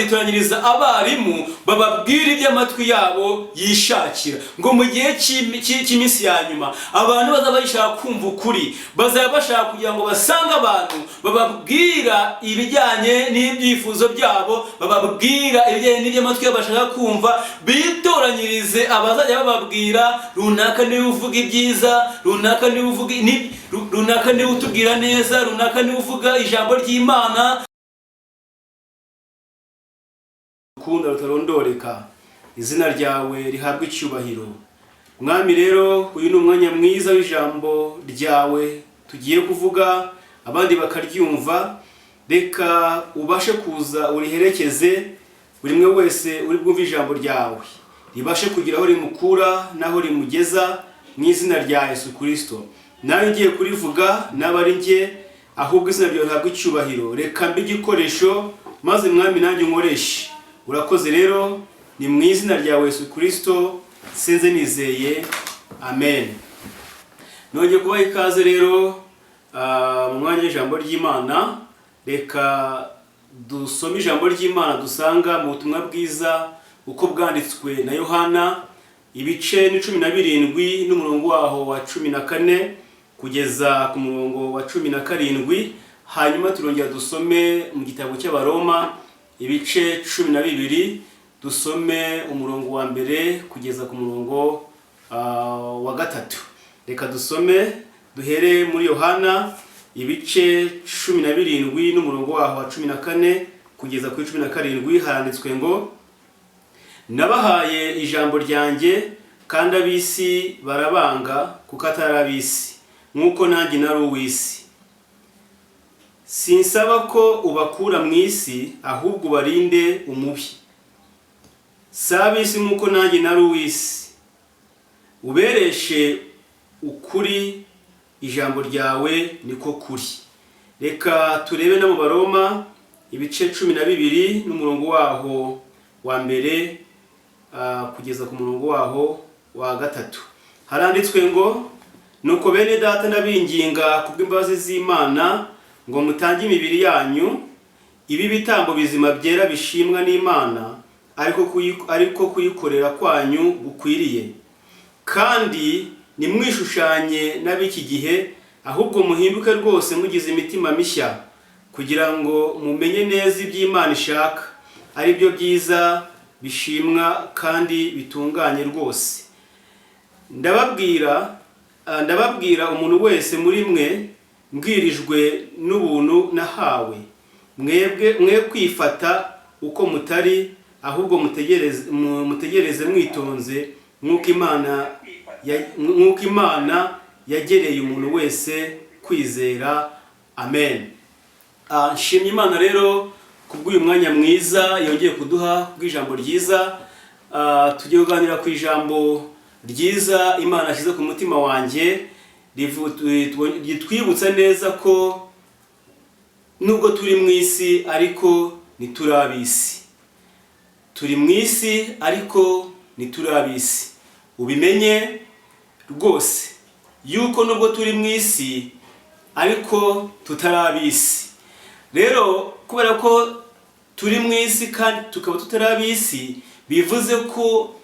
bazitoranyiriza abarimu bababwira iby'amatwi yabo yishakira. Ngo mu gihe cy'iminsi ya nyuma, abantu bazaba bashaka kumva ukuri, bazaba bashaka kugira ngo basange abantu bababwira ibijyanye n'ibyifuzo byabo, bababwira ibijyanye n'iby'amatwi yabo bashaka kumva, bitoranyirize abazajya bababwira: runaka niwe uvuga ibyiza, runaka niwe uvuga runaka niwe utubwira neza, runaka niwe uvuga ijambo ry'Imana. Ukunda rutarondoreka, izina ryawe rihabwa icyubahiro, Mwami. Rero uyu ni umwanya mwiza w'ijambo ryawe tugiye kuvuga, abandi bakaryumva. Reka ubashe kuza uriherekeze. Buri umwe wese uri bwumve ijambo ryawe ribashe kugira aho rimukura n'aho rimugeza, mu izina rya Yesu Kirisito. Nawe ngiye kurivuga, n'aba ari njye, ahubwo izina ryawe rihabwe icyubahiro. Reka mbe igikoresho, maze Mwami nanjye unkoreshe. Urakoze rero, ni mu izina rya Yesu Kirisito nsenze nizeye, amen. Nongeye kubaha ikaze rero mu mwanya w'ijambo ry'Imana. Reka dusome ijambo ry'Imana dusanga mu butumwa bwiza uko bwanditswe na Yohana, ibice ni 17 n'umurongo waho wa 14 kugeza ku murongo wa 17. Hanyuma turongera dusome mu gitabo cy'Abaroma, ibice 12, dusome umurongo wa mbere kugeza ku murongo wa gatatu. Reka dusome, duhere muri Yohana ibice 17 n'umurongo waho wa 14 kugeza kuri 17. Haranditswe ngo: "Nabahaye ijambo ryanjye, kandi ab'isi barabanga kuko atari ab'isi, nk'uko nanjye nari uw'isi. Sinsaba ko ubakura mu isi, ahubwo ubarinde umubi. Si ab'isi nk'uko nanjye nari uw'isi. Ubereshe ukuri, ijambo ryawe niko kuri." Reka turebe no mu Baroma, ibice 12 n'umurongo waho wa mbere kugeza ku murongo waho wa gatatu. Haranditswe ngo: "Nuko bene Data, ndabinginga kubw'imbabazi z'Imana ngo mutange imibiri yanyu ibi bitambo bizima, byera, bishimwa n'Imana, ariko kuyikorera kwanyu gukwiriye. Kandi nimwishushanye n'ab'iki gihe, ahubwo muhinduke rwose mugize imitima mishya, kugira ngo mumenye neza iby'Imana ishaka, ari byo byiza bishimwa kandi bitunganye rwose. Ndababwira umuntu wese muri mwe mbwirijwe n'ubuntu nahawe, mwebwe mwe kwifata uko mutari, ahubwo mutegereze mwitonze nk'uko Imana yagereye umuntu wese kwizera. Amen." Nshimye Imana rero kubw'uyu mwanya mwiza yongeye kuduha kubw'ijambo ryiza. Tugiye kuganira ku ijambo ryiza Imana ashyize ku mutima wanjye, ritwibutsa neza ko nubwo turi mu isi, ariko ntituri ab'isi. Turi mu isi, ariko ntituri ab'isi. Ubimenye rwose yuko nubwo turi mu isi, ariko tutari ab'isi. Rero kubera ko turi mu isi kandi tukaba tutari ab'isi, bivuze ko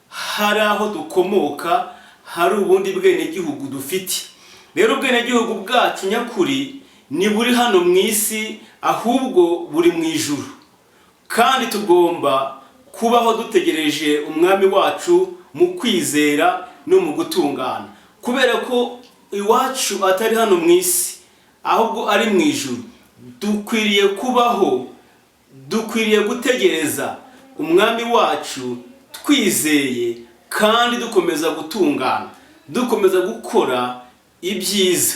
hari aho dukomoka, hari ubundi bwenegihugu dufite. Rero ubwenegihugu bwacu nyakuri ni buri hano mu isi, ahubwo buri mu ijuru, kandi tugomba kubaho dutegereje Umwami wacu mu kwizera no mu gutungana. Kubera ko iwacu atari hano mu isi, ahubwo ari mu ijuru, dukwiriye kubaho, dukwiriye gutegereza Umwami wacu twizeye kandi dukomeza gutungana, dukomeza gukora ibyiza,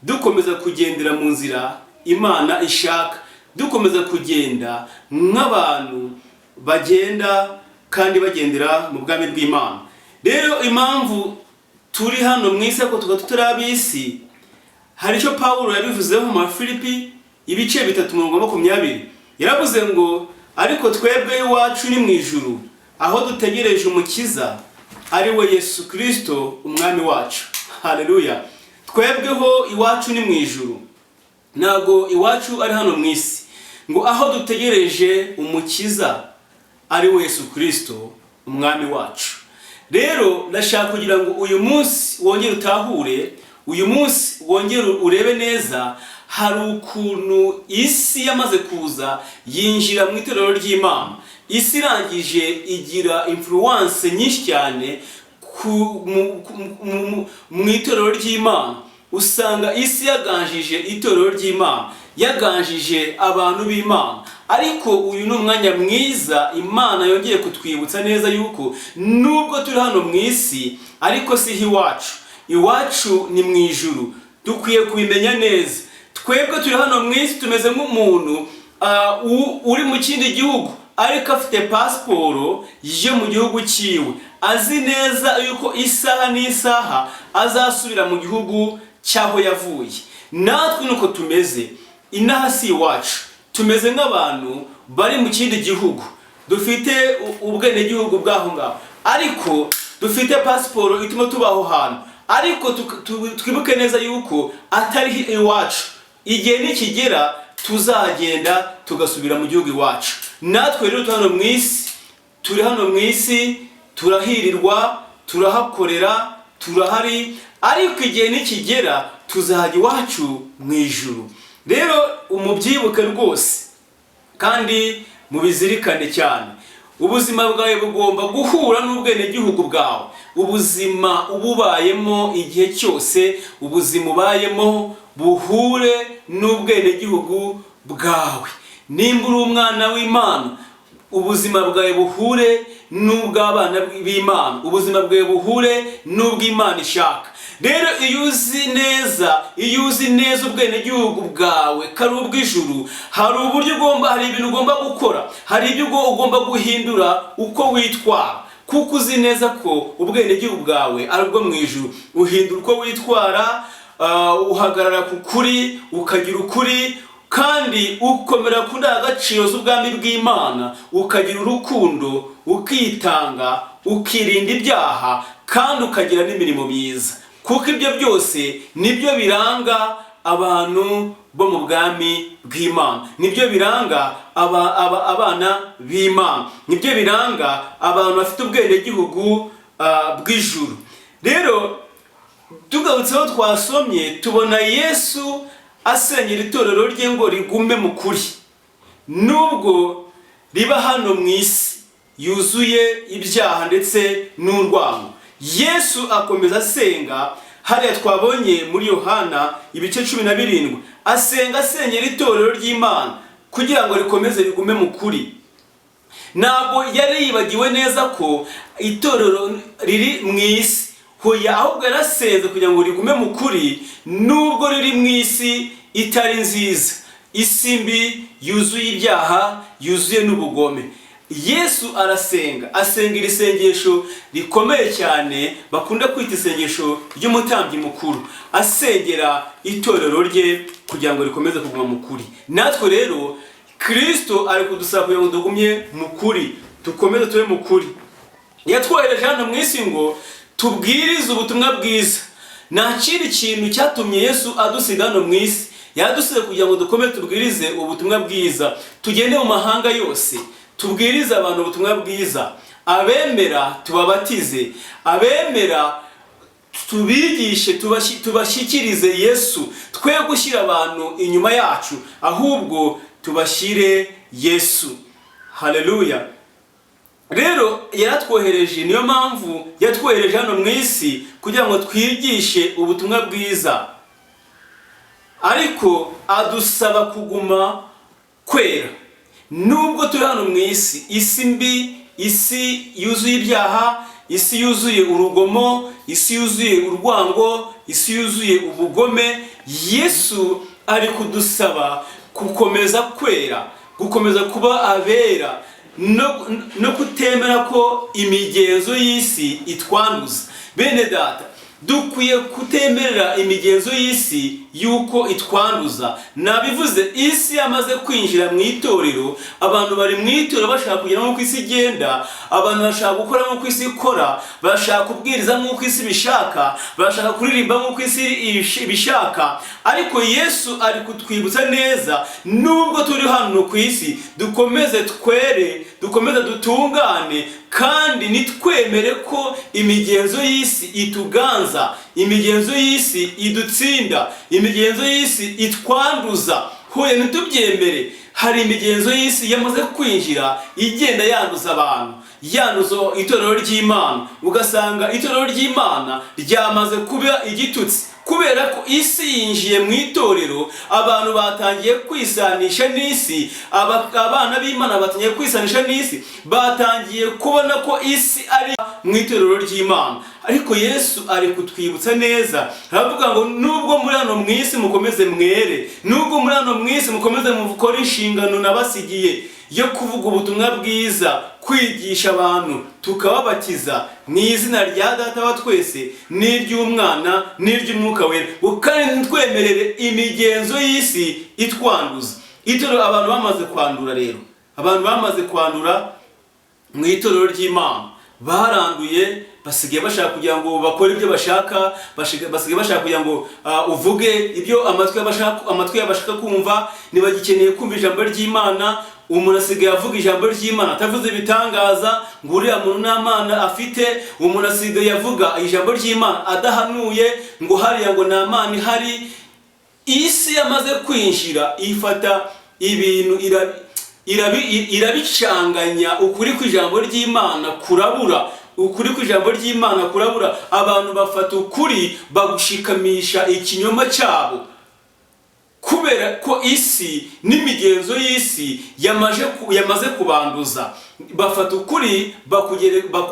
dukomeza kugendera mu nzira Imana ishaka, dukomeza kugenda nk'abantu bagenda kandi bagendera mu bwami bw'Imana. Rero impamvu turi hano mu isi ariko tukaba tutari ab'isi, hari icyo Pawulo yabivuzeho mu Bafilipi, ibice 3, umurongo wa 20. Yaravuze ngo: "Ariko twebwe iwacu ni mu ijuru, aho dutegereje Umukiza, ari we Yesu Kirisito Umwami wacu." Haleluya! Twebweho iwacu ni mu ijuru, ntabwo iwacu ari hano mu isi. Ngo aho dutegereje umukiza ari we Yesu Kirisito umwami wacu. Rero ndashaka kugira ngo uyu munsi wongere utahure, uyu munsi wongere urebe neza. Hari ukuntu isi yamaze kuza yinjira mu itorero ry'Imana. Isi irangije igira influence nyinshi cyane mu itorero ry'Imana. Usanga isi yaganjije itorero ry'Imana, yaganjije abantu b'Imana. Ariko uyu ni umwanya mwiza Imana yongeye kutwibutsa neza yuko nubwo turi hano mu isi, ariko si iwacu. Iwacu ni mu ijuru. Dukwiye kubimenya neza. Twebwe turi hano mu isi, tumeze nk'umuntu uri mu kindi gihugu ariko afite pasiporo yo mu gihugu cyiwe, azi neza yuko isaha n'isaha azasubira mu gihugu cy'aho yavuye. Natwe nuko tumeze. Inaha si iwacu. Tumeze nk'abantu bari mu kindi gihugu, dufite ubwenegihugu bw'aho ngaho, ariko dufite pasiporo ituma tuba aho hantu. Ariko twibuke neza yuko atari iwacu. Igihe nikigera tuzagenda tugasubira mu gihugu iwacu. Natwe rero turi hano mu isi, turi hano mu isi, turahirirwa, turahakorera, turahari, ariko igihe nikigera tuzajya iwacu mu ijuru. Rero umubyibuke rwose kandi mubizirikane cyane. Ubuzima bwawe bugomba guhura n'ubwenegihugu bwawe. Ubuzima ububayemo igihe cyose, ubuzima ubayemo buhure n'ubwenegihugu bwawe. Nimba uri umwana w'Imana, ubuzima bwawe buhure n'ubw'abana b'Imana, ubuzima bwawe buhure n'ubw'Imana ishaka. Rero iyo uzi neza ubwenegihugu bwawe ko ari ubw'ijuru, hari uburyo ugomba, hari ibintu ugomba gukora, hari ibyo ugomba guhindura uko witwara, kuko uzi neza ko ubwenegihugu bwawe ari ubwo mu ijuru. Uhindura uko witwara, uhagarara ku kuri, ukagira ukuri, kandi ukomera ku ndangagaciro z'ubwami bw'Imana, ukagira urukundo, ukitanga, ukirinda ibyaha, kandi ukagira n'imirimo myiza, kuko ibyo byose nibyo biranga abantu bo mu bwami bw'Imana, nibyo biranga abana b'Imana, nibyo biranga abantu bafite ubwenegihugu bw'ijuru. Rero tugarutseho twasomye, tubona Yesu asengera itorero rye ngo rigume mu kuri, nubwo riba hano mu isi yuzuye ibyaha ndetse n'urwango. Yesu akomeza asenga hariya twabonye muri Yohana ibice 17, asenga asengera itorero ry'Imana kugira ngo rikomeze rigume mu kuri. Ntabwo yari yibagiwe neza ko itorero riri mu isi. Hoya, ahubwo yarasenze kugira ngo rigume mu kuri nubwo riri mu isi itari nziza, isi mbi yuzuye ibyaha, yuzuye n'ubugome. Yesu arasenga, asenga iri sengesho rikomeye cyane bakunda kwita isengesho ry'umutambyi mukuru, asengera itorero rye kugira ngo rikomeze kuguma mu kuri. Natwe rero Kirisito ari kudusaba kugira ngo tugumye mu kuri, dukomeze tube mu kuri. Yatwohereje hano mu isi ngo tubwirize ubutumwa bwiza. Nta kindi kintu cyatumye Yesu adusiga hano mu isi. Yadusize kugira ngo dukomeze tubwirize ubutumwa bwiza, tugende mu mahanga yose tubwirize abantu ubutumwa bwiza, abemera tubabatize, abemera tubigishe, tubashyikirize Yesu. Twe gushyira abantu inyuma yacu, ahubwo tubashyire Yesu. Haleluya! Rero yaratwohereje, niyo mpamvu yatwohereje hano mu isi kugira ngo twigishe ubutumwa bwiza, ariko adusaba kuguma kwera nubwo turi hano mu isi, isi mbi, isi yuzuye ibyaha, isi yuzuye urugomo, isi yuzuye urwango, isi yuzuye ubugome. Yesu ari kudusaba gukomeza kwera, gukomeza kuba abera no kutemera ko imigenzo y'isi itwanduza. Bene data, Dukwiye kutemerera imigenzo y'isi yuko itwanduza. Nabivuze, isi yamaze kwinjira mu itorero. Abantu bari mu itorero bashaka kugera nk'uko isi igenda. Abantu bashaka gukora nk'uko isi ikora, bashaka kubwiriza nk'uko isi ibishaka, bashaka kuririmba nk'uko isi ibishaka. Ariko Yesu ari kutwibutsa neza: nubwo turi hano ku isi, dukomeze twere, dukomeze dutungane, kandi nitwemere ko imigenzo y'isi ituganza, imigenzo y'isi idutsinda, imigenzo y'isi itwanduza. Huye, ntitubyemere. Hari imigenzo y'isi yamaze kwinjira, igenda yanduza abantu, yanduza itorero ry'Imana. Ugasanga itorero ry'Imana ryamaze kuba igitutsi kubera ko isi yinjiye mu itorero. Abantu batangiye kwisanisha n'isi. Abana b'Imana batangiye kwisanisha n'isi, batangiye kubona ko isi ari mu itorero ry'Imana. Ariko Yesu ari kutwibutsa neza, aravuga ngo nubwo muri hano mu isi, mukomeze mwere. Nubwo muri hano mu isi, mukomeze mukore inshingano nabasigiye yo kuvuga ubutumwa bwiza, kwigisha abantu, tukababatiza mu izina rya Data wa twese n'iry'Umwana n'iry'Umwuka Wera, kandi ntitwemerere imigenzo y'isi itwanduza itorero. Abantu bamaze kwandura rero, abantu bamaze kwandura mu itorero ry'Imana, baranduye. Basigaye bashaka kugira ngo bakore ibyo bashaka. Basigaye bashaka kugira ngo uvuge ibyo amatwi yabo ashaka kumva. Ntibagikeneye kumva ijambo ry'Imana. Umuntu asigaye avuga ijambo ry'Imana atavuze ibitangaza, ngo uriya muntu nta Mana afite. Umuntu asigaye avuga ijambo ry'Imana adahanuye, ngo hariya ngo nta Mana ihari. Isi yamaze kwinjira, ifata ibintu irabicanganya. Ukuri kw'ijambo ry'Imana kurabura, ukuri kw'ijambo ry'Imana kurabura. Abantu bafata ukuri bagushikamisha ikinyoma cyabo, kubera ko isi n'imigenzo y'isi yamaze kubanduza. Bafata ukuri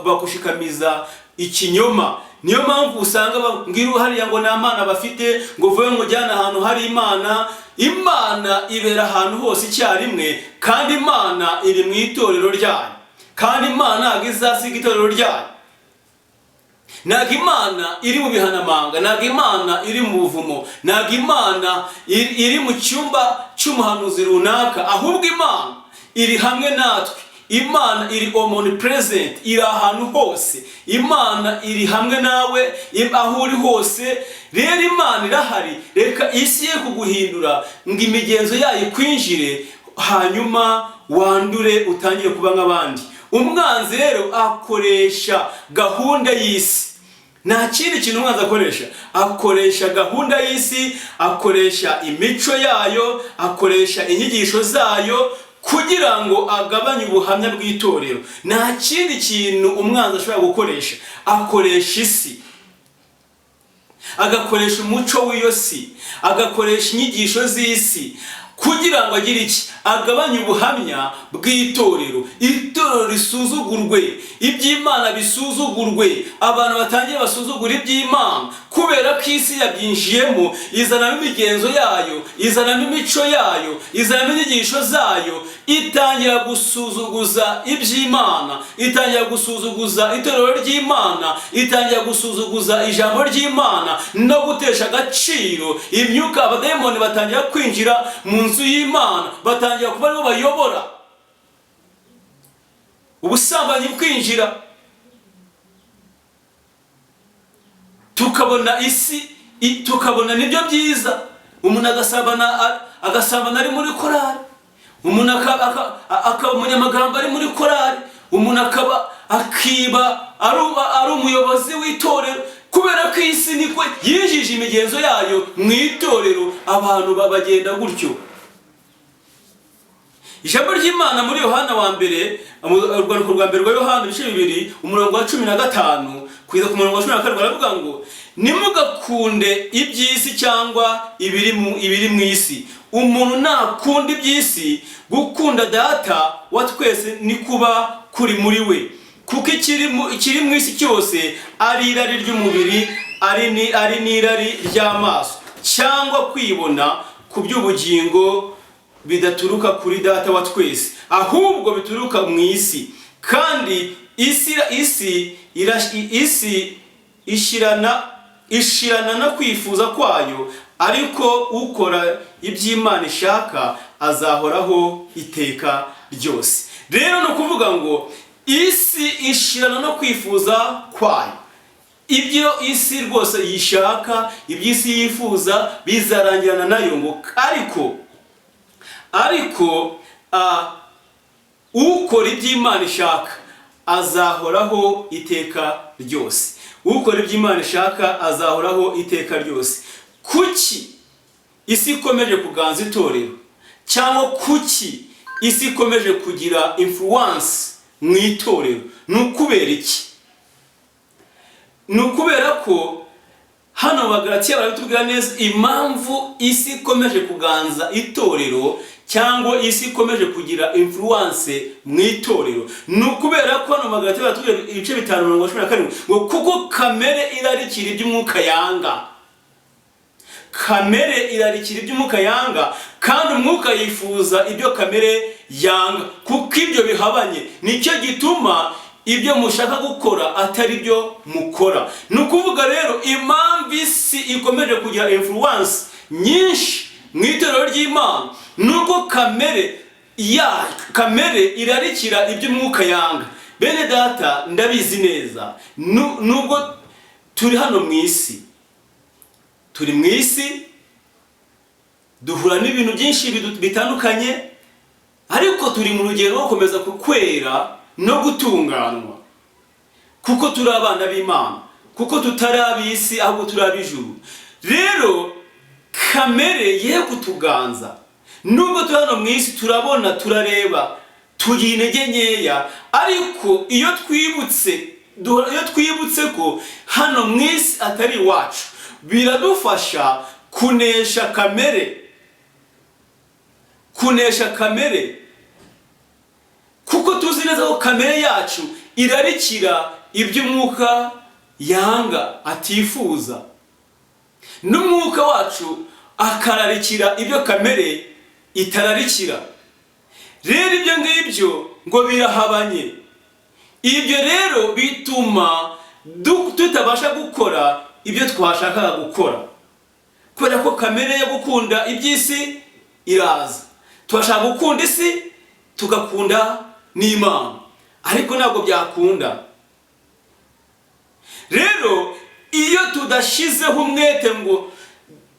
bakushikamiza ikinyoma. Niyo mpamvu usanga mbwira hariya ngo nta Mana bafite, ngo vuwe ngo ujyane ahantu hari Imana. Imana ibera ahantu hose icyarimwe, kandi Imana iri mu itorero ryayo, kandi Imana ntabwo izasiga itorero ryayo. Ntabwo Imana iri mu bihanamanga, ntabwo Imana iri mu buvumo, ntabwo Imana iri mu cyumba cy'umuhanuzi runaka, ahubwo Imana iri hamwe natwe. Imana iri omnipresent, iri ahantu hose. Imana iri hamwe nawe aho uri hose. Rero Imana irahari. Reka isi ye kuguhindura ngo imigenzo yayo ikwinjire, hanyuma wandure, utangire kuba nk'abandi. Umwanzi rero akoresha gahunda y'isi. Nta kindi kintu umwanzi akoresha. Akoresha gahunda y'isi, akoresha imico yayo, akoresha inyigisho zayo kugira ngo agabanye ubuhamya bw'itorero. Nta kindi kintu umwanzi ashobora gukoresha. Akoresha isi, agakoresha umuco w'iyo si, agakoresha inyigisho z'isi kugira ngo agire iki? Agabanye ubuhamya bw'itorero. Itorero risuzugurwe, iby'Imana bisuzugurwe, abantu batangiye basuzugura iby'Imana kubera ko isi yabyinjiyemo, izanamo imigenzo yayo, izanamo imico yayo, izanamo inyigisho zayo, itangira gusuzuguza iby'Imana, itangira gusuzuguza itorero ry'Imana, itangira gusuzuguza ijambo ry'Imana no gutesha agaciro imyuka. Abadayimoni batangira kwinjira mu nzu y'Imana, batangira kuba aribo bayobora, ubusambanyi bwinjira. Tukabona isi, tukabona nibyo byiza. Umuntu agasambana ari muri korari, umuntu akaba umunyamagambo ari muri korari, umuntu akaba akiba ari umuyobozi w'itorero, kubera ko isi niko yinjije imigenzo yayo mu itorero. Abantu babagenda gutyo. Ijambo ry'Imana muri Yohana wa mbere, urwandiko rwa mbere rwa Yohana, ibice 2, umurongo wa 15 kugeza ku murongo wa 17, aravuga ngo: "Ntimugakunde iby'isi cyangwa ibiri mu isi. Umuntu nakunda iby'isi, gukunda Data wa twese ni kuba kuri muri we. Kuko ikiri mu isi cyose, ari irari ry'umubiri, ari n'irari ry'amaso cyangwa kwibona ku by'ubugingo, bidaturuka kuri Data wa twese, ahubwo bituruka mu isi. Kandi isi ishirana." Ishirana no kwifuza kwayo, ariko ukora iby'Imana ishaka azahoraho iteka ryose. Rero ni ukuvuga ngo isi ishirana no kwifuza kwayo. Ibyo isi rwose yishaka, ibyo isi yifuza, bizarangirana nayo. Ngo ariko ukora iby'Imana ishaka azahoraho iteka ryose. Ukora iby'Imana ishaka azahoraho iteka ryose. Kuki isi ikomeje kuganza itorero, cyangwa kuki isi ikomeje kugira influence mu itorero? Ni ukubera iki? Ni ukubera ko hano Bagalatiya barabitubwira neza impamvu isi ikomeje kuganza itorero, cyangwa isi ikomeje kugira influence mu itorero. Ni ukubera ko hano Bagalatiya baratubwira, ibice 5, mirongo 17, ngo kuko kamere irarikira iby'umwuka yanga. Kamere irarikira iby'umwuka yanga, kandi umwuka yifuza ibyo kamere yanga, kuko ibyo bihabanye. Nicyo gituma ibyo mushaka gukora atari byo mukora. Ni ukuvuga rero, impamvu isi ikomeje kugira influence nyinshi mu itorero ry'Imana ni uko kamere ya kamere irarikira iby'umwuka yanga. Bene Data, ndabizi neza, nubwo turi hano mu isi, turi mu isi, duhura n'ibintu byinshi bitandukanye, ariko turi mu rugendo rwo gukomeza kwera no gutunganwa, kuko turi abana b'Imana, kuko tutari ab'isi, ahubwo turi ab'ijuru. Rero kamere ye kutuganza. Nubwo turi hano mu isi, turabona, turareba, tugira intege nkeya, ariko iyo twibutse ko hano mu isi atari iwacu, biradufasha kunesha kamere, kunesha kamere, kuko tuzi neza ko kamere yacu irarikira iby'umwuka yanga, atifuza, n'umwuka wacu akararikira ibyo kamere itararikira. Rero ibyo ngibyo ngo birahabanye. Ibyo rero bituma tutabasha gukora ibyo twashakaga gukora, kubera ko kamere yo gukunda iby'isi iraza. Turashaka gukunda isi, tugakunda n'Imana, ariko ntabwo byakunda. Rero iyo tudashyizeho umwete ngo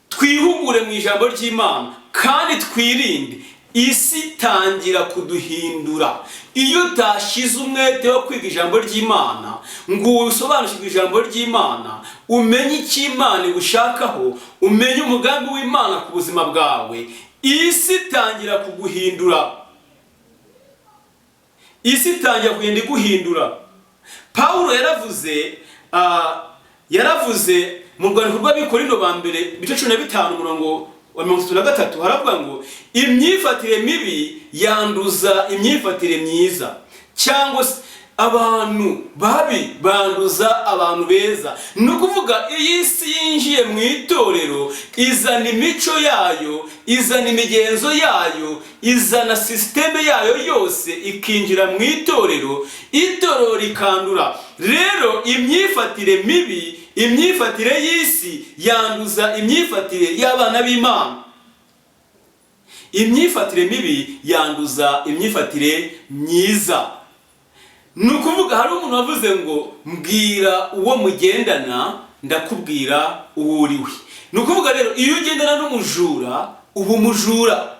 twihugure mu ijambo ry'Imana kandi twirinde, isi itangira kuduhindura. Iyo utashyize umwete wo kwiga ijambo ry'Imana ngo usobanukirwe ijambo ry'Imana, umenye icyo Imana igushakaho, umenye umugambi w'Imana ku buzima bwawe, isi itangira kuguhindura. Isi itangira kugenda iguhindura. Pawulo yaravuze mu rwandiko rw'Abakorinto ba mbere, ibice 15, umurongo wa 33, haravuga ngo imyifatire mibi yanduza imyifatire myiza, cyangwa se abantu babi banduza abantu beza. Ni ukuvuga, iyi si yinjiye mu itorero, izana imico yayo, izana imigenzo yayo, izana sisiteme yayo yose, ikinjira mu itorero, itorero rikandura. Rero imyifatire mibi, imyifatire y'isi yanduza imyifatire y'abana b'Imana. Imyifatire mibi yanduza imyifatire myiza. Ni ukuvuga, hari umuntu wavuze ngo mbwira uwo mugendana, ndakubwira uwo uriwe. Ni ukuvuga rero, iyo ugendana n'umujura uba umujura,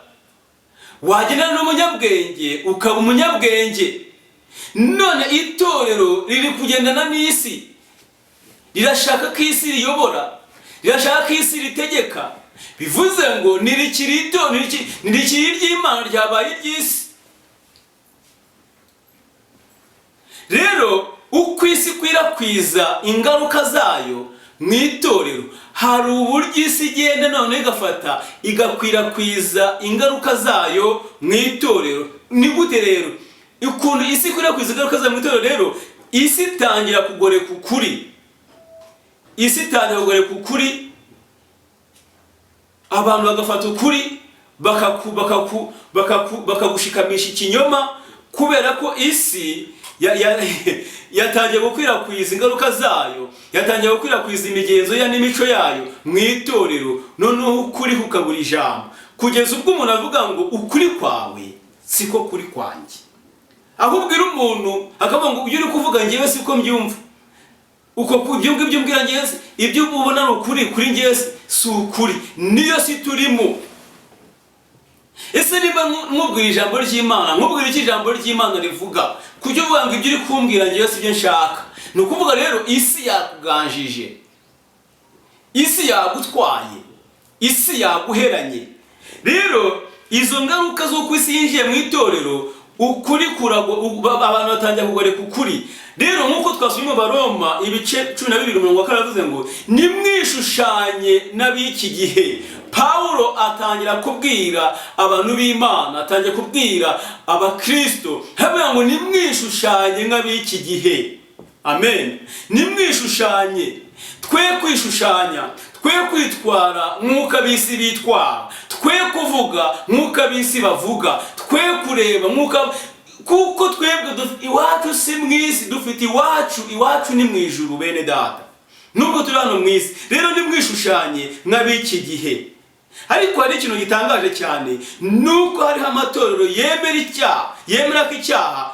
wagendana n'umunyabwenge ukaba umunyabwenge. None itorero riri kugendana n'isi, rirashaka ko isi riyobora, rirashaka ko isi ritegeka. Bivuze ngo ntirikiri iry'Imana, ryabaye iry'isi. Rero uko isi ikwirakwiza ingaruka zayo mu itorero, hari uburyo isi igenda none igafata igakwirakwiza ingaruka zayo mu itorero. Ni gute rero ukuntu isi ikwirakwiza ingaruka zayo mu itorero? Rero isi itangira kugoreka ukuri. Isi itangira kugoreka ukuri, abantu bagafata ukuri bakagushikamisha ikinyoma, kubera ko isi yatangiye gukwirakwiza ingaruka zayo, yatangiye gukwirakwiza imigenzo ya n'imico yayo mu itorero. Noneho ukuri kukabura ijambo, kugeza ubwo umuntu avuga ngo ukuri kwawe siko kuri kwanjye. Aho ubwira umuntu akavuga ngo ibyo uri kuvuga ngewe siko mbyumva, uko ibyo ngibyo umbwira ngewe, ibyo ubona ni ukuri kuri ngewe si ukuri. Niyo si turimo. Ese niba nkubwira ijambo ry'Imana, nkubwira icyo ijambo ry'Imana rivuga, kujya uvuga ngo ibyo uri kumbwira ngewe si byo nshaka? Ni ukuvuga rero isi yakuganjije, isi yagutwaye, isi yaguheranye. Rero izo ngaruka z'uko isi yinjiye mu itorero, ukuri kurago, abantu batangira kugoreka ukuri. Rero nk'uko twasomye mu Baroma ibice 12 umurongo wa 2, yavuze ngo nimwishushanye n'ab'iki gihe. Pawulo atangira kubwira abantu b'Imana, atangira kubwira abakristo, havuga ngo nimwishushanye nk'ab'iki gihe. Amen. Nimwishushanye, twe kwishushanya, twe kwitwara nk'uko ab'isi bitwara, twe kuvuga nk'uko ab'isi bavuga, twe kureba nk'uko, kuko twebwe iwacu si mu isi, dufite iwacu, iwacu ni mu ijuru bene data, nubwo turi hano mu isi. Rero nimwishushanye nk'ab'iki gihe. Ariko hari ikintu gitangaje cyane, nuko hariho amatorero yemera icyaha, yemera ko icyaha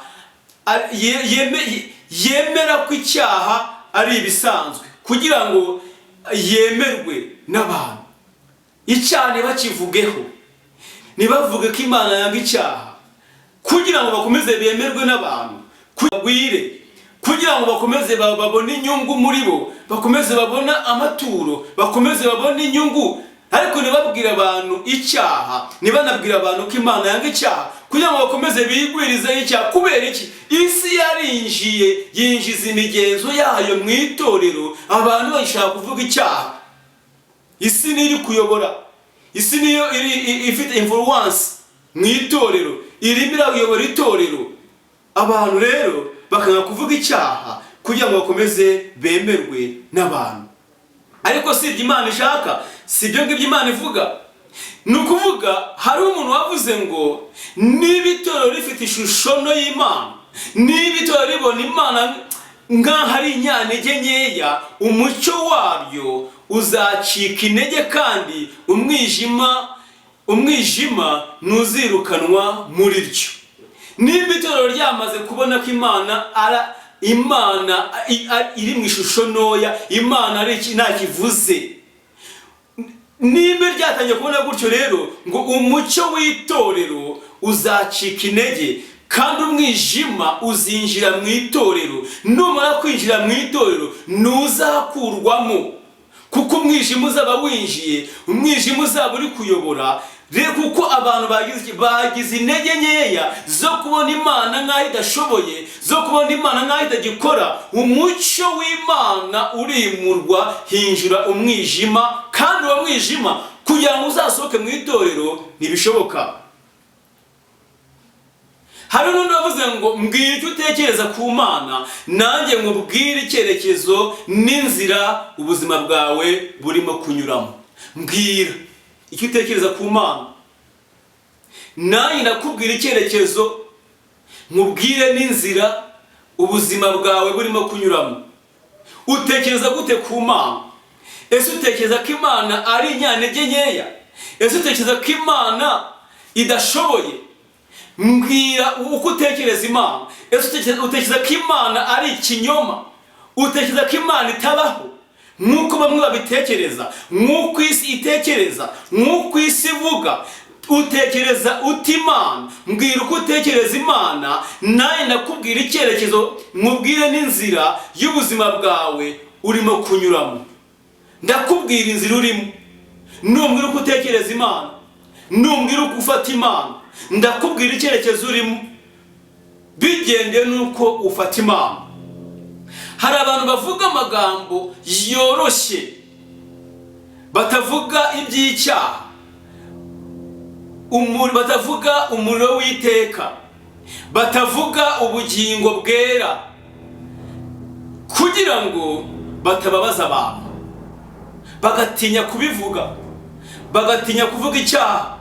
yemera ko icyaha ari ibisanzwe kugira ngo yemerwe n'abantu. Icyaha ntibakivugeho, ntibavuge ko Imana yanga icyaha, kugira ngo bakomeze bemerwe n'abantu, bagwire, kugira ngo bakomeze babone inyungu muri bo, bakomeze babone amaturo, bakomeze babone inyungu. Ariko ntibabwire abantu icyaha, ntibanabwire abantu ko Imana yanga icyaha, kugira ngo bakomeze bigwirizeho icyaha. Kubera iki? Isi yarinjiye, yinjiza imigenzo yayo mu itorero, abantu bashaka kuvuga icyaha. Isi niyo iri kuyobora, isi niyo iri ifite influence mu itorero, irimo irayobora itorero. Abantu rero bakanga kuvuga icyaha kugira ngo bakomeze bemerwe n'abantu. Ariko si ibyo Imana ishaka, si ibyo ngibyo Imana ivuga. Ni ukuvuga hari umuntu wavuze ngo niba itorero rifite ishusho nto y'Imana, niba itorero ribona Imana nk'aho ari inyantege nkeya, umucyo waryo uzacika intege kandi umwijima ntuzirukanwa muri ryo. Niba itorero ryamaze kubona ko Imana iri mu ishusho ntoya, Imana ari iki nta kivuze, niba ryatangiye kubona gutyo rero, ngo umucyo w'itorero uzacika intege kandi umwijima uzinjira mu itorero. Numara kwinjira mu itorero ntuzakurwamo, kuko umwijima uzaba winjiye, umwijima uzaba uri kuyobora. Rero kuko abantu bagize intege nkeya zo kubona Imana nk'aho idashoboye, zo kubona Imana nk'aho itagikora, umucyo w'Imana urimurwa, hinjira umwijima. Kandi uwo mwijima kugira ngo uzasohoke mu itorero ntibishoboka. Hari n'undi wavuze ngo mbwira icyo utekereza ku Mana, nanjye nkubwire icyerekezo n'inzira ubuzima bwawe burimo kunyuramo. Mbwira icyo utekereza ku Mana, nanjye ndakubwira icyerekezo, nkubwire n'inzira ubuzima bwawe burimo kunyuramo. Utekereza gute ku Mana? Ese utekereza ko Imana ari inyantege nkeya? Ese utekereza ko Imana idashoboye? Mbwira uko utekereza Imana. Ese utekereza ko Imana ari ikinyoma? Utekereza ko Imana itabaho nk'uko bamwe babitekereza, nk'uko isi itekereza, nk'uko isi ivuga? Utekereza uti Imana? Mbwira uko utekereza Imana, nawe ndakubwira icyerekezo, nkubwire n'inzira y'ubuzima bwawe urimo kunyuramo. Ndakubwira inzira urimo numbwira uko utekereza Imana, numbwira uko ufata Imana. Ndakubwira icyerekezo urimo bigendeye n'uko ufata Imana. Hari abantu bavuga amagambo yoroshye, batavuga iby'icyaha, batavuga umuriro w'iteka, batavuga ubugingo bwera, kugira ngo batababaza abantu, bagatinya kubivuga, bagatinya kuvuga icyaha,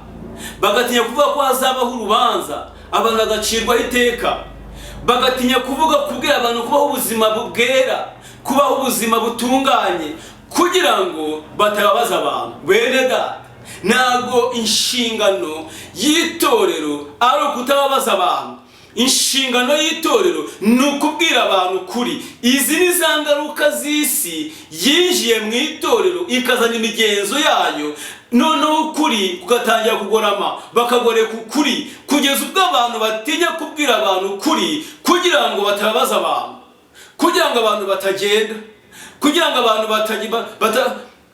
bagatinya kuvuga ko hazabaho urubanza, abantu bagacirwaho iteka. Bagatinya kuvuga, kubwira abantu kubaho ubuzima bwera, kubaho ubuzima butunganye, kugira ngo batababaza abantu. Bene Data, ntabwo inshingano y'itorero ari ukutababaza abantu. Inshingano y'itorero ni ukubwira abantu ukuri. Izi ni za ngaruka z'isi yinjiye mu itorero, ikazana imigenzo yayo, noneho ukuri kugatangira kugorama, bakagoreka ukuri, kugeza ubwo abantu batinya kubwira abantu ukuri kugira ngo batababaza abantu, kugira ngo abantu batagenda, kugira ngo abantu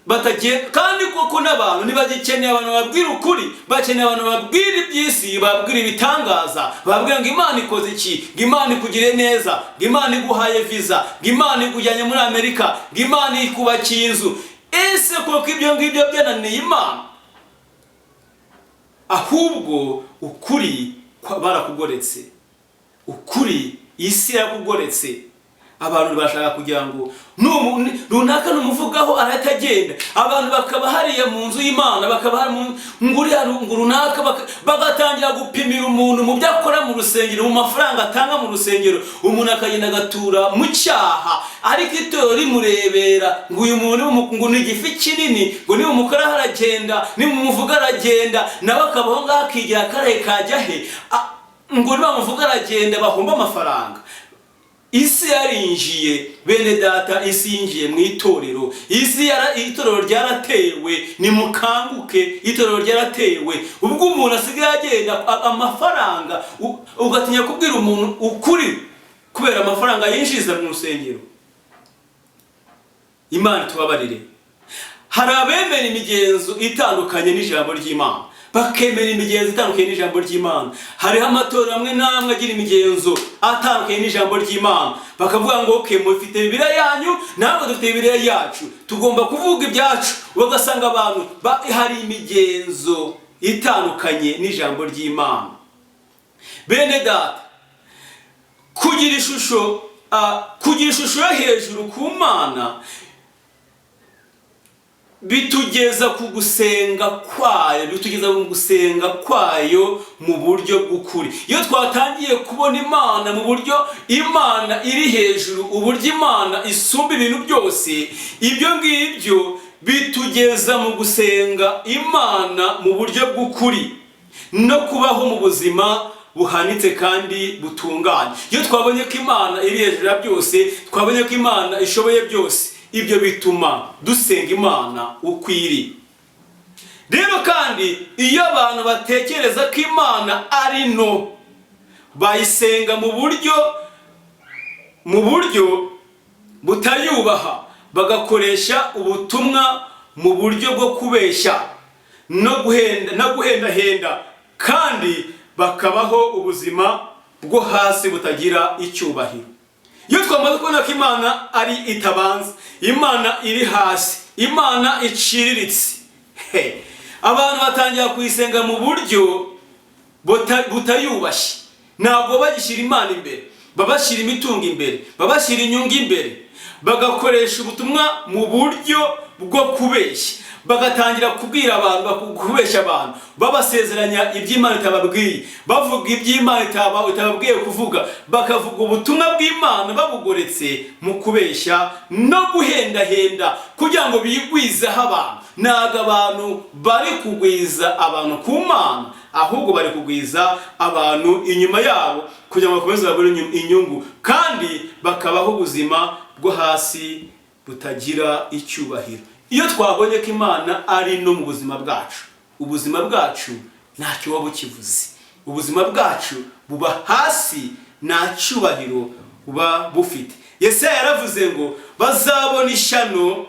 batagenda. Kandi koko n'abantu ntibagikeneye abantu babwira ukuri, bakeneye abantu babwira iby'isi, babwira ibitangaza, babwira ngo Imana ikoze iki, ngo Imana ikugire neza, ngo Imana iguhaye viza, ngo Imana ikujyanye muri Amerika, ngo Imana ikubakiye inzu. Ese koko ibyo ngibyo byananiye Imana? Ahubwo ukuri barakugoretse, ukuri isi yarakugoretse. Abantu bashaka kugira ngo runaka numuvugaho arahita agenda. Abantu bakaba hariya mu nzu y'Imana, bakaba hari ngo uriya ngo runaka, bagatangira gupimira umuntu mu byo akora mu rusengero, mu mafaranga atanga mu rusengero. Umuntu akagenda agatura mu cyaha, ariko itorero rimurebera, ngo uyu muntu ngo ni igifi kinini, ngo nimumukoraho aragenda, nimumuvuga aragenda. Nawe akabaho ngaho, akigira akaraye kajya he. Ngo nibamuvuga aragenda, bahomba amafaranga. Isi yarinjiye, bene Data, isi yinjiye mu itorero. Itorero ryaratewe. Nimukanguke, itorero ryaratewe. Ubwo umuntu asigaye agenda amafaranga, ugatinya kubwira umuntu ukuri kubera amafaranga yinjiza mu rusengero. Imana tubabarire. Hari abemera imigenzo itandukanye n'ijambo ry'Imana, bakemera imigenzo itandukanye n'ijambo ry'Imana. Hariho amatorero amwe n'amwe agira imigenzo atandukanye n'ijambo ry'Imana, bakavuga ngo: "Okay, mufite Bibiliya yanyu, natwe dufite Bibiliya yacu, tugomba kuvuga ibyacu." Ugasanga abantu hari imigenzo itandukanye n'ijambo ry'Imana. Bene Data, kugira ishusho yo hejuru ku Mana bitugeza ku gusenga kwayo, bitugeza mu gusenga kwayo mu buryo bw'ukuri. Iyo twatangiye kubona Imana mu buryo Imana iri hejuru, uburyo Imana isumba ibintu byose, ibyo ngibyo bitugeza mu gusenga Imana mu buryo bw'ukuri no kubaho mu buzima buhanitse kandi butunganye. Iyo twabonye ko Imana iri hejuru ya byose, twabonye ko Imana ishoboye byose, ibyo bituma dusenga Imana uko iri. Rero kandi iyo abantu batekereza ko Imana ari nto, bayisenga mu buryo butayubaha, bagakoresha ubutumwa mu buryo bwo kubeshya no guhenda no guhendahenda, kandi bakabaho ubuzima bwo hasi butagira icyubahiro. Iyo twamaze kubona ko Imana ari itabanza, Imana iri hasi, Imana iciriritse, he, abantu batangira kuyisenga mu buryo butayubashye. Ntabwo bagishyira Imana imbere, babashyira imitungo imbere, babashyira inyungu imbere, bagakoresha ubutumwa mu buryo bwo kubeshya, bagatangira kubwira abantu, kubeshya abantu, babasezeranya iby'Imana itababwiye, bavuga iby'Imana itababwiye kuvuga, bakavuga ubutumwa bw'Imana babugoretse mu kubeshya no guhendahenda kugira ngo bigwizeho abantu. Ntabwo abantu bari kugwiza abantu ku Mana, ahubwo bari kugwiza abantu inyuma yabo kugira ngo bakomeze babone inyungu, kandi bakabaho ubuzima bwo hasi butagira icyubahiro. Iyo twabonye ko Imana ari no mu buzima bwacu, ubuzima bwacu ntacyo buba bukivuze, ubuzima bwacu buba hasi, nta cyubahiro buba bufite. Yesaya yaravuze ngo: "Bazabona ishyano,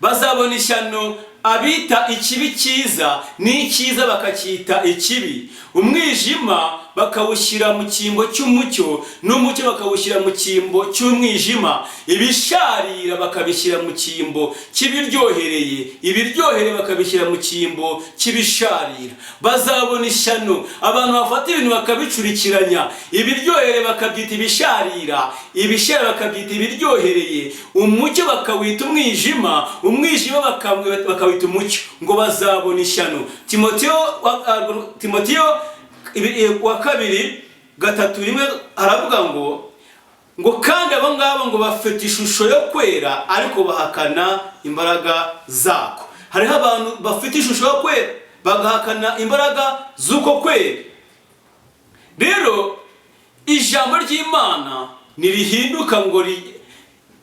bazabona ishyano abita ikibi cyiza, n'icyiza bakacyita ikibi, umwijima bakawushyira mu cyimbo cy'umucyo, n'umucyo bakawushyira mu cyimbo cy'umwijima, ibisharira bakabishyira mu cyimbo cy'ibiryohereye, ibiryohereye bakabishyira mu cyimbo cy'ibisharira. Bazabona ishyano abantu bafata ibintu bakabicurikiranya, ibiryohereye bakabyita ibisharira, ibisharira bakabyita ibiryohereye, umucyo bakawita umwijima, umwijima bakawita umucyo, ngo bazabona ishyano." Timoteyo wa kabiri. 3:1 haravuga ngo kandi abo ngabo ngo bafite ishusho yo kwera, ariko bahakana imbaraga zako. Hariho abantu bafite ishusho yo kwera bagahakana imbaraga z'uko kwera. Rero ijambo ry'Imana ntirihinduka ngo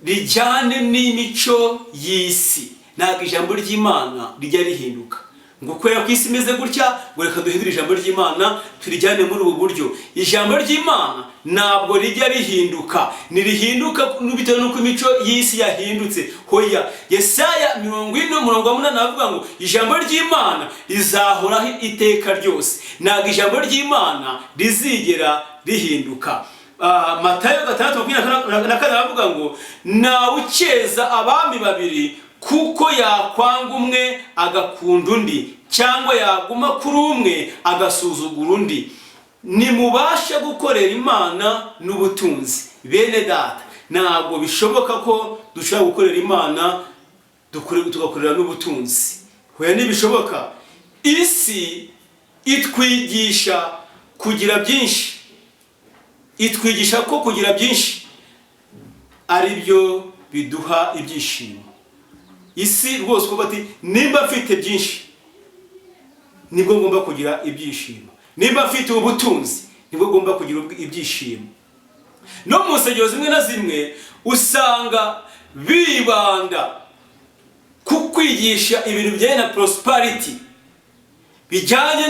rijyane n'imico y'isi. Ntabwo ijambo ry'Imana rijya rihinduka ngo kubera ko isi imeze gutya, ngo reka duhindure ijambo ry'Imana turijyane muri ubu buryo. Ijambo ry'Imana ntabwo rijya rihinduka, ntirihinduka bitewe n'uko imico y'isi yahindutse. Hoya. Yesaya 40:8 aravuga ngo ijambo ry'Imana rizahoraho iteka ryose. Ntabwo ijambo ry'Imana rizigera rihinduka. Matayo 6:24 aravuga ngo ntawe ukeza abami babiri, kuko yakwanga umwe agakunda undi, cyangwa yaguma kuri umwe agasuzugura undi. Nimubashe gukorera Imana n'ubutunzi. Bene data, ntabwo bishoboka ko dushobora gukorera Imana tugakorera n'ubutunzi. Hoya, ntibishoboka. Isi itwigisha kugira byinshi, itwigisha ko kugira byinshi ari byo biduha ibyishimo. Isi rwose uko bati: nimba mfite byinshi nibwo ngomba kugira ibyishimo, nimba mfite ubutunzi nibwo ngomba kugira ibyishimo. No mu nsengero zimwe na zimwe usanga bibanda ku kwigisha ibintu bijyanye na prosperity, bijyanye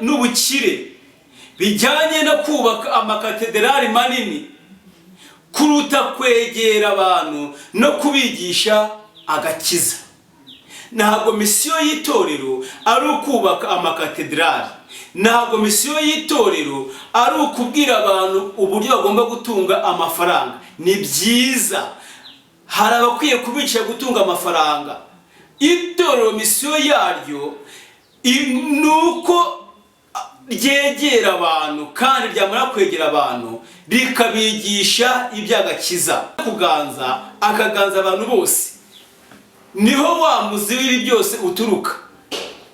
n'ubukire, bijyanye no kubaka amakatederali manini, kuruta kwegera abantu no kubigisha agakiza. Ntabwo misiyo y'itorero ari ukubaka amakatedrali, ntabwo misiyo y'itorero ari ukubwira abantu uburyo bagomba gutunga amafaranga. Ni byiza, hari abakwiye kubicisha gutunga amafaranga. Itorero misiyo yaryo ni uko ryegera abantu, kandi ryamara kwegera abantu rikabigisha iby'agakiza. Kuganza akaganza abantu bose, niho wa muzi w'ibi byose uturuka.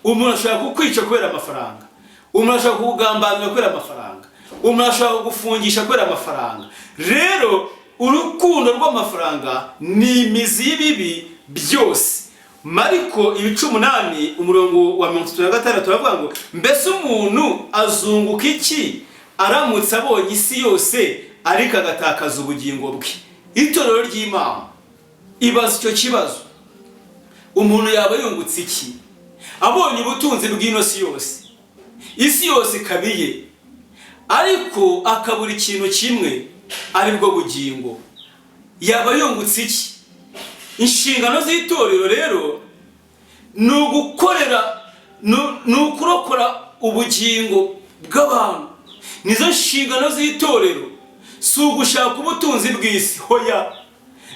Umuntu ashobora kukwica kubera amafaranga, umuntu ashobora kukugambanira kubera amafaranga, umuntu ashobora kugufungisha kubera amafaranga. Rero urukundo rw'amafaranga ni imizi y'ibibi byose. Mariko 8:36 baravuga ngo: mbese umuntu azunguka iki aramutse abonye isi yose ariko agatakaza ubugingo bwe? Itorero ry'Imana, ibaza icyo kibazo: umuntu yaba yungutse iki abonye ubutunzi bw'ino si yose, isi yose ikaba iye, ariko akabura ikintu kimwe aribwo bugingo? Yaba yungutse iki? Inshingano z'itorero rero ni ugukorera, ni ukurokora ubugingo bw'abantu. Nizo nshingano z'itorero, si ugushaka ubutunzi bw'isi. Hoya,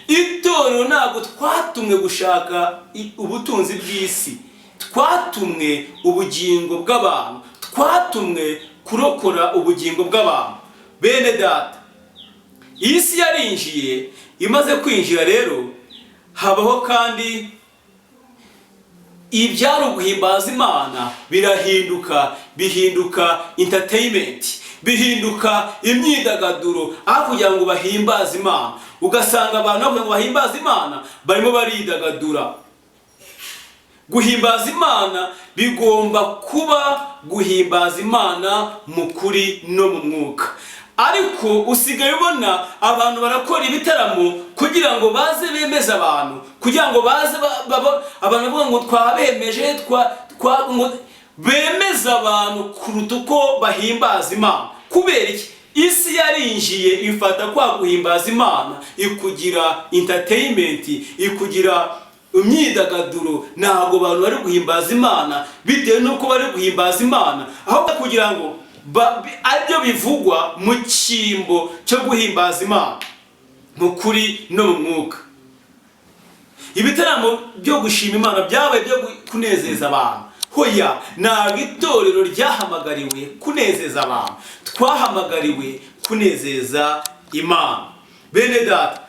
itorero ntabwo twatumwe gushaka ubutunzi bw'isi, twatumwe ubugingo bw'abantu, twatumwe kurokora ubugingo bw'abantu. Bene data, iyi si yarinjiye. Imaze kwinjira rero, habaho kandi ibyari uguhimbaza Imana birahinduka, bihinduka entertainment, bihinduka imyidagaduro, aho kugira ngo bahimbaze Imana. Ugasanga abantu bavuga ngo bahimbaze Imana, barimo baridagadura. Guhimbaza Imana bigomba kuba guhimbaza Imana mu kuri no mu mwuka, ariko usigaye ubona abantu barakora ibitaramo kugira ngo baze bemeze abantu, kugira ngo baze abantu bavuga ngo twabemeje, ngo bemeze abantu kuruta uko bahimbaza Imana. Kubera iki? Isi yarinjiye, ifata kwa guhimbaza Imana ikugira entertainment, ikugira imyidagaduro. Ntabwo abantu bari guhimbaza Imana bitewe n'uko bari guhimbaza Imana, ahubwo kugira ngo aribyo bivugwa mu cyimbo cyo guhimbaza Imana mu kuri no mu mwuka. Ibitaramo byo gushima Imana byabaye byo kunezeza abantu. Hoya, ntabwo itorero ryahamagariwe kunezeza abantu, twahamagariwe kunezeza Imana. Bene data,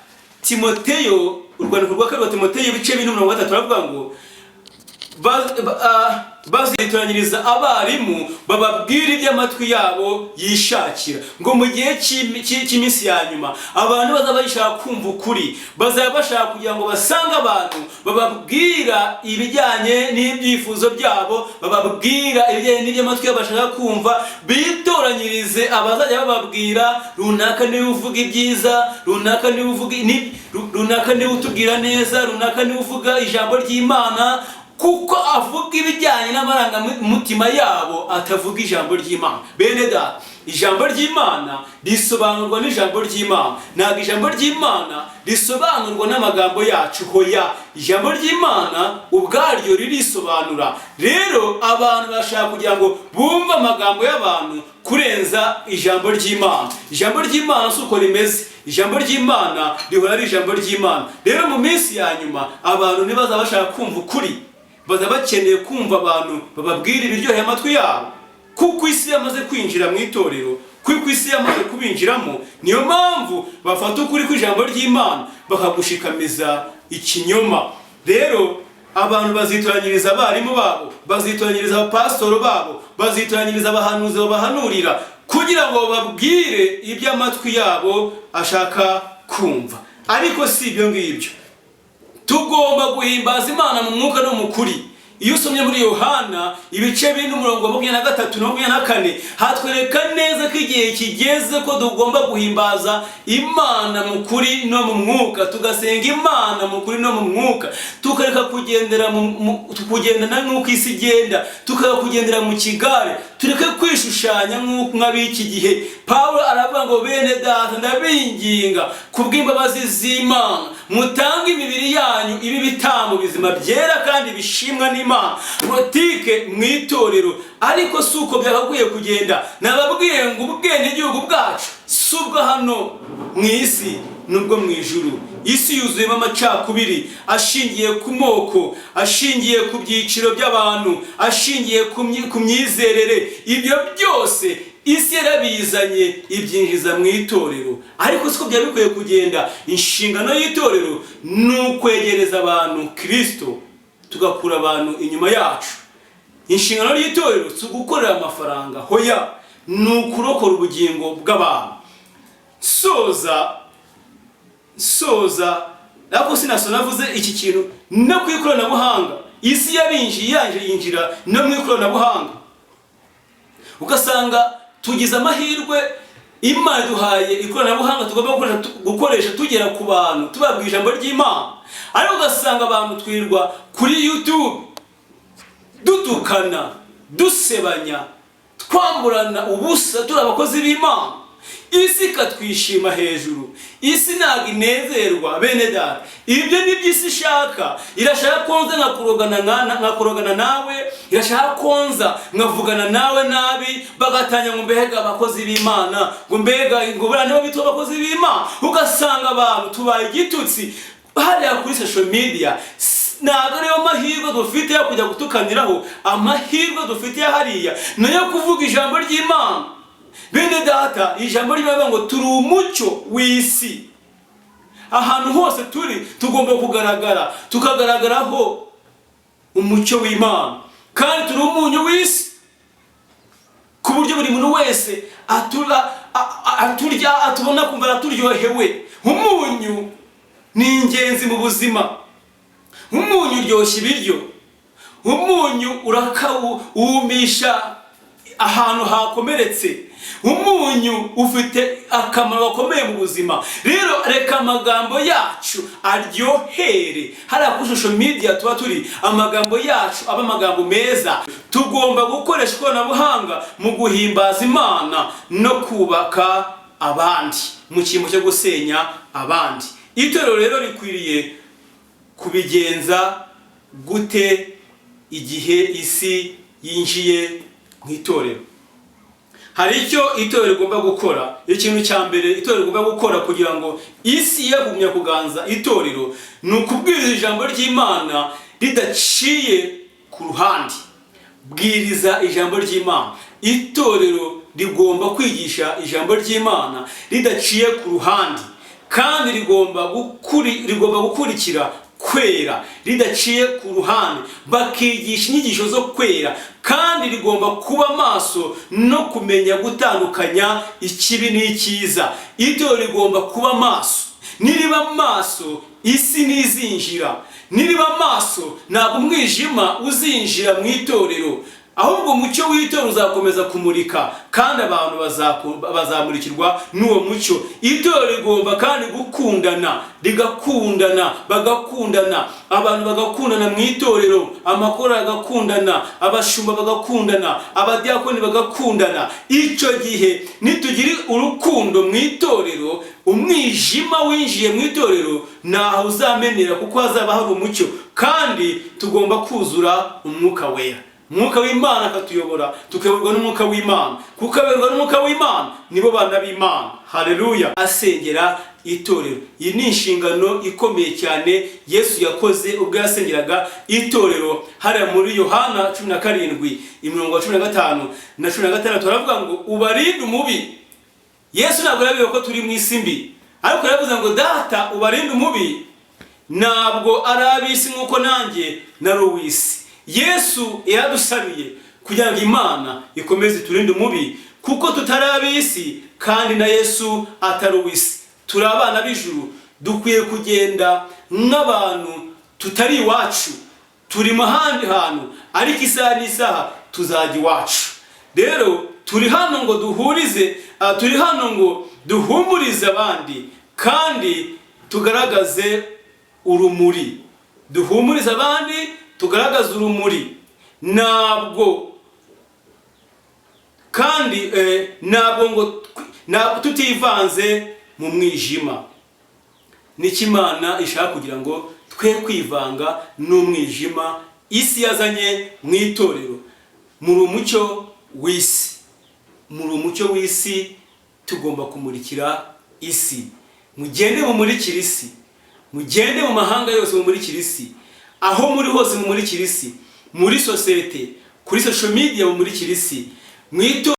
Timoteyo, urwandiko rwa kabiri wa Timoteyo 4:3 aravuga ngo Bazitoranyiriza abarimu bababwira iby'amatwi yabo yishakira. Ngo mu gihe cy'iminsi ya nyuma, abantu bazaba bashaka kumva ukuri, bazaba bashaka kugira ngo basange abantu bababwira ibijyanye n'ibyifuzo byabo, bababwira ibijyanye n'iby'amatwi yabo bashaka kumva, bitoranyirize abazajya bababwira: runaka niwe uvuga ibyiza, runaka niwe uvuga runaka niwe utubwira neza, runaka niwe uvuga ijambo ry'Imana, kuko avuga ibijyanye n'amarangamutima yabo, atavuga ijambo ry'Imana. Bene data, ijambo ry'Imana risobanurwa n'ijambo ry'Imana, ntabwo ijambo ry'Imana risobanurwa n'amagambo yacu. Hoya, ijambo ry'Imana ubwaryo ririsobanura. Rero abantu bashaka kugira ngo bumve amagambo y'abantu kurenza ijambo ry'Imana. Ijambo ry'Imana si uko rimeze. Ijambo ry'Imana rihora ari ijambo ry'Imana. Rero mu minsi ya nyuma, abantu ntibazaba bashaka kumva ukuri, bazaba bakeneye kumva abantu bababwira ibiryoheye amatwi yabo, kuko isi yamaze kwinjira mu itorero, kuko isi yamaze kubinjiramo. Niyo mpamvu bafata ukuri kw'ijambo ry'Imana bakagushikamiza ikinyoma. Rero abantu bazitoranyiriza abarimu babo, bazitoranyiriza abapasitoro babo, bazitoranyiriza abahanuzi babahanurira, kugira ngo bababwire ibyo amatwi yabo ashaka kumva. Ariko si ibyo ngibyo, tugomba guhimbaza Imana mu mwuka no mu kuri. Iyo usomye muri Yohana ibice 4, umurongo wa 23 na 24, hatwereka neza ko igihe kigeze ko tugomba guhimbaza Imana mu kuri no mu mwuka, tugasenga Imana mu kuri no mu mwuka, tukareka kugendera kugendana nk'uko isi igenda, tukareka kugendera mu kigare, tureke kwishushanya nk'ab'iki gihe. Pawulo aravuga ngo: "Bene data, ndabinginga kubw'imbabazi z'Imana, mutange imibiri yanyu ibe ibitambo bizima, byera kandi bishimwa n'Imana." Politike mu itorero, ariko si uko byagakwiye kugenda. Nababwiye ngo ubwenegihugu bwacu si ubwo hano mu isi, nubwo mu ijuru. Isi yuzuyemo amacakubiri ashingiye ku moko, ashingiye ku byiciro by'abantu, ashingiye ku myizerere. Ibyo byose isi yarabizanye, ibyinjiza mu itorero, ariko siko byari bikwiye kugenda. Inshingano y'itorero ni ukwegereza abantu Kirisito, tugakura abantu inyuma yacu. Inshingano y'itorero si ugukorera amafaranga, hoya, ni ukurokora ubugingo bw'abantu. Soza, ariko sinaso navuze iki kintu no ku ikoranabuhanga. Isi yarinjiye, yaje yinjira no mu ikoranabuhanga, ugasanga tugize amahirwe, Imana iduhaye ikoranabuhanga tugomba gukoresha tugera ku bantu, tubabwira ijambo ry'Imana, ariko ugasanga abantu twirwa kuri YouTube dutukana, dusebanya, twamburana ubusa, turi abakozi b'Imana. Isi ikatwishima hejuru. Isi ntabwo inezerwa. Bene data, ibyo ni byo isi ishaka. Irashaka konza nkakurogana nawe, irashaka konza nkavugana nawe nabi, bagatanya ngo: "Mbega abakozi b'Imana!" Ngo: "Mbega!" Ngo: "Buriya nibo bitwa abakozi b'Imana." Ugasanga abantu tubaye igitutsi hariya kuri social media. Ntabwo ariyo mahirwe dufite yo kujya gutukaniraho. Amahirwe dufite hariya ni ayo kuvuga ijambo ry'Imana. Bene data, ijambo ry'Imana ngo turi umucyo w'isi. Ahantu hose turi tugomba kugaragara, tukagaragaraho umucyo w'Imana, kandi turi umunyu w'isi, ku buryo buri muntu wese aturya, atubona, kumva araturyohewe. Umunyu ni ingenzi mu buzima. Umunyu uryoshya ibiryo, umunyu wumisha ahantu hakomeretse, umunyu ufite akamaro gakomeye mu buzima. Rero reka amagambo yacu aryohere hariya kuri social media tuba turi, amagambo yacu aba amagambo meza. Tugomba gukoresha ikoranabuhanga mu guhimbaza Imana no kubaka abandi mu cyimbo cyo gusenya abandi. Itorero rero rikwiriye kubigenza gute igihe isi yinjiye mu itorero? Hari icyo itorero rigomba gukora. Ikintu cya mbere itorero rigomba gukora kugira ngo isi yagumya kuganza itorero ni ukubwiriza ijambo ry'Imana ridaciye ku ruhande. Bwiriza ijambo ry'Imana. Itorero rigomba kwigisha ijambo ry'Imana ridaciye ku ruhande, kandi rigomba gukurikira. Kwera ridaciye ku ruhande, bakigisha inyigisho zo kwera, kandi rigomba kuba maso no kumenya gutandukanya ikibi n'icyiza. Itorero rigomba kuba maso. Niriba maso, isi ntizinjira. Niriba maso, ntabwo umwijima uzinjira mu itorero, ahubwo umucyo w'itorero uzakomeza kumurika, kandi abantu bazamurikirwa n'uwo mucyo. Itorero rigomba kandi gukundana, rigakundana, bagakundana, abantu bagakundana mu itorero, amakorali agakundana, abashumba bagakundana, abadiyakoni bagakundana. Icyo gihe nitugira urukundo mu itorero, umwijima winjiye mu itorero ntaho uzamenera, kuko hazaba hari umucyo. Kandi tugomba kuzura Umwuka Wera, Umwuka w'Imana akatuyobora, tukayoborwa n'Umwuka w'Imana, kuko abayoborwa n'Umwuka w'Imana nibo bana b'Imana. Haleluya! Asengera itorero, iyi ni inshingano ikomeye cyane Yesu yakoze ubwo yasengeraga itorero. Hariya muri Yohana 17, imirongo ya 15 na 16, baravuga ngo: "Ubarinde umubi." Yesu ntabwo yabiwe ko turi mu isi mbi, ariko yaravuze ngo: "Data, ubarinde umubi, ntabwo ari ab'isi nk'uko nanjye nari uw'isi." Yesu yaradusabiye kugira ngo Imana ikomeze iturinde umubi, kuko tutari ab'isi kandi na Yesu atari uw'isi. Turi abana b'ijuru, dukwiye kugenda nk'abantu tutari iwacu, turi mu handi hantu, ariko isaha n'isaha tuzajya iwacu. Rero turi hano ngo duhurize, turi hano ngo duhumurize abandi kandi tugaragaze urumuri. Duhumurize abandi, tugaragaze urumuri. Ntabwo kandi ntabwo ngo ntabwo tutivanze mu mwijima. Nicyo Imana ishaka, kugira ngo twe kwivanga n'umwijima isi yazanye mu itorero. Muri umucyo w'isi, muri umucyo w'isi, tugomba kumurikira isi. Mugende mumurikire isi, mugende mu mahanga yose mumurikire isi, aho muri hose mumurikire isi, muri sosiyete, kuri social media mumurikire isi, mu itorero.